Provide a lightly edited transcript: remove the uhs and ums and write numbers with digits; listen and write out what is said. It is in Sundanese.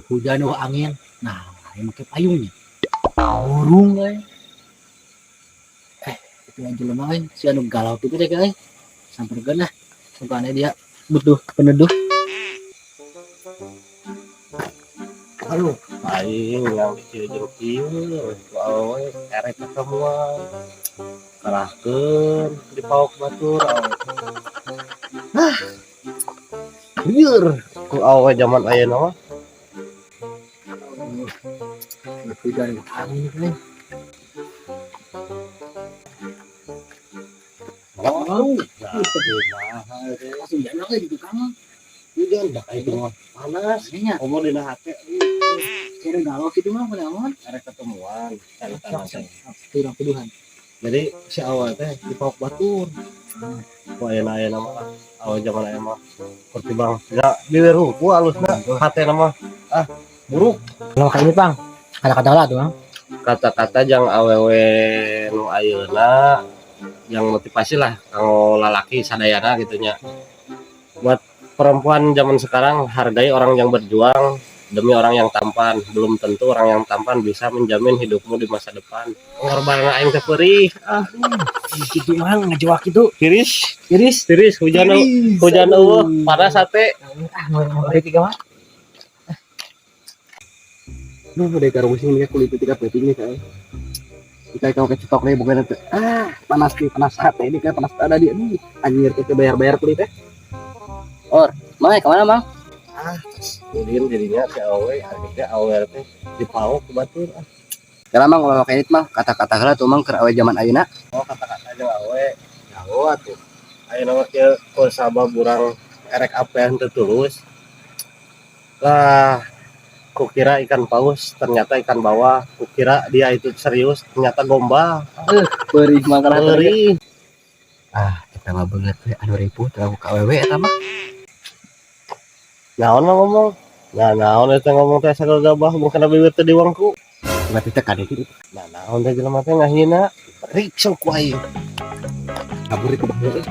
Hujan euweuh angin. Nah, ini make payungnya. Burung euy. Eh, itu yang jelema euy, si anu galau kitu teh euy. Samperkeun lah. Sukanya dia butuh peneduh. Aduh, aing yang kieu jeung kieu ku awewe erek ketemuan. Kalahkeun di paok batur awewe. Ah. Lieur ku awewe zaman ayeuna mah. Aduh, hujan angin euy. Oh, nah, kumaha teh? Langsung jalan euy di tukang mah. Hujan dah itu mah panas. Nya, Komo dina hate si anu galau kitu mah kunaon? Erek ketemuan caritana teh. Turang tuduhan. Jadi si awewe teh di paok batur. Ku ayeuna-ayeuna mah awewe zaman ayeuna mah kurtibang ya bibir hungkul alusna hatena mah ah buruk. Kalau kayak ini, Pang. Kata-kata lah tuh, Bang. Kata-kata jang awewe nu ayeuna yang motivasi lah kanggo lalaki sadayana gitu nya. Buat perempuan zaman sekarang, hargai orang yang berjuang demi orang yang tampan. Belum tentu orang yang tampan bisa menjamin hidupmu di masa depan. Pengorbanan aing teh perih. Ah, Gitu mah ngejewak gitu. Tiris, Tiris. Tiris hujan hujan euweuh, panas hate. Ah, mau mau tiga mah. Duh, udah karo pusing nih kulit tiga peting nih kayak. Kita kau kecetok nih bukan itu. Ah, panas nih, panas hati ini kayak panas ada dia nih. Anjir, kita bayar-bayar kulit teh. Or, Mang, kemana, Mang? Ah, ulin jadinya si awewe, akhirnya awewe teh dipaok ku batur ah. Karena Mang kalau kayak itu, Mang, kata-kata heula tuh, Mang, keur awe zaman ayeuna. Oh, kata-kata jeung awewe jauh atuh. Ayeuna mah kieu ku sabab urang erek apean teu tulus. Lah, kukira ikan paus ternyata ikan bawal, kukira dia itu serius ternyata gombal. Perih, Mang, kana. Perih. Ah, kita mah beungeut we anu ripuh teh ka awewe eta mah. Naon mah ngomong? Nah, naon eta ngomong teh sagagabah mun kana bibir teh diwangku. Berarti teh kade gitu. Nah, naon teh jelema teh ngahina. Riksa ku aing. Kabur ke bawah.